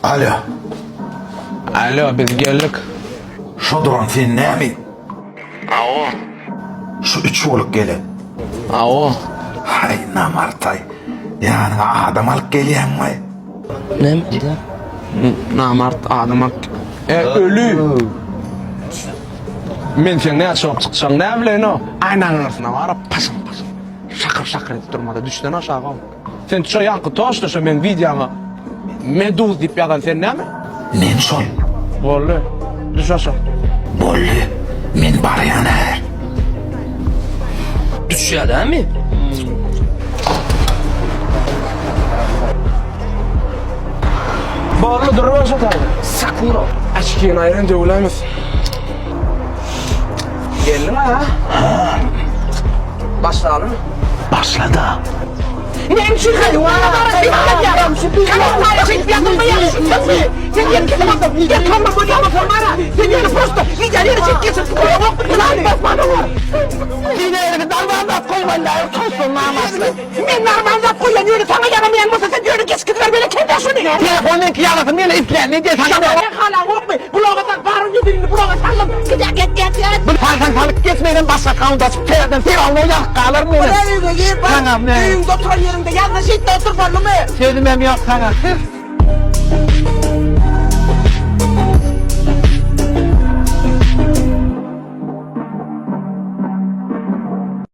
Alo. Alo biz geldik. Şo duran sen nämi? Awo. Şu üç bolup gelen. Awo. Haý namartaý. Ýanyňa adam alyp gelýäňmi? Näme diýýär? Namart adam alyp. E öli. Men seň näçe bolup çykjagyňy näme bileýin-o? Aýnaň aňyrsyna baryp paşyň paşyň. Şakyr şakyr edip durmada düşsene aşaga. Sen şo ýaňky toşna şo meň wideoňa Meduz diýip ýazan sen näme? Men şol. Boldy. Düş aşak. Boldy. Men barýan häzir. Düşýär dämi? Boldy duruber şo taýda. Sakura. Açkini aýryn döwlämis. Geldiň ha? Başlalymy? Başla-da. Näme üçin Men normal zat goýýan ýöne saňa ýaramaýan bolsa sen ýöne geçkiziber meni kende şuny. Telefon meňki ýarasyn meni islän ne diýe saňa. Men halaňokmy? Bulaga sal baryň ýüzüni bulaga saldym. Git git git git. Bu salsaň salyp geç menem başga akkaunt açyp täzeden feralno ýazyp galaryn menem. Bula öýüňe gir bar. Saňa men. Öýüňde oturan ýeriňde ýazma şeýtde otur boldumy? Sözümem ýok saňa.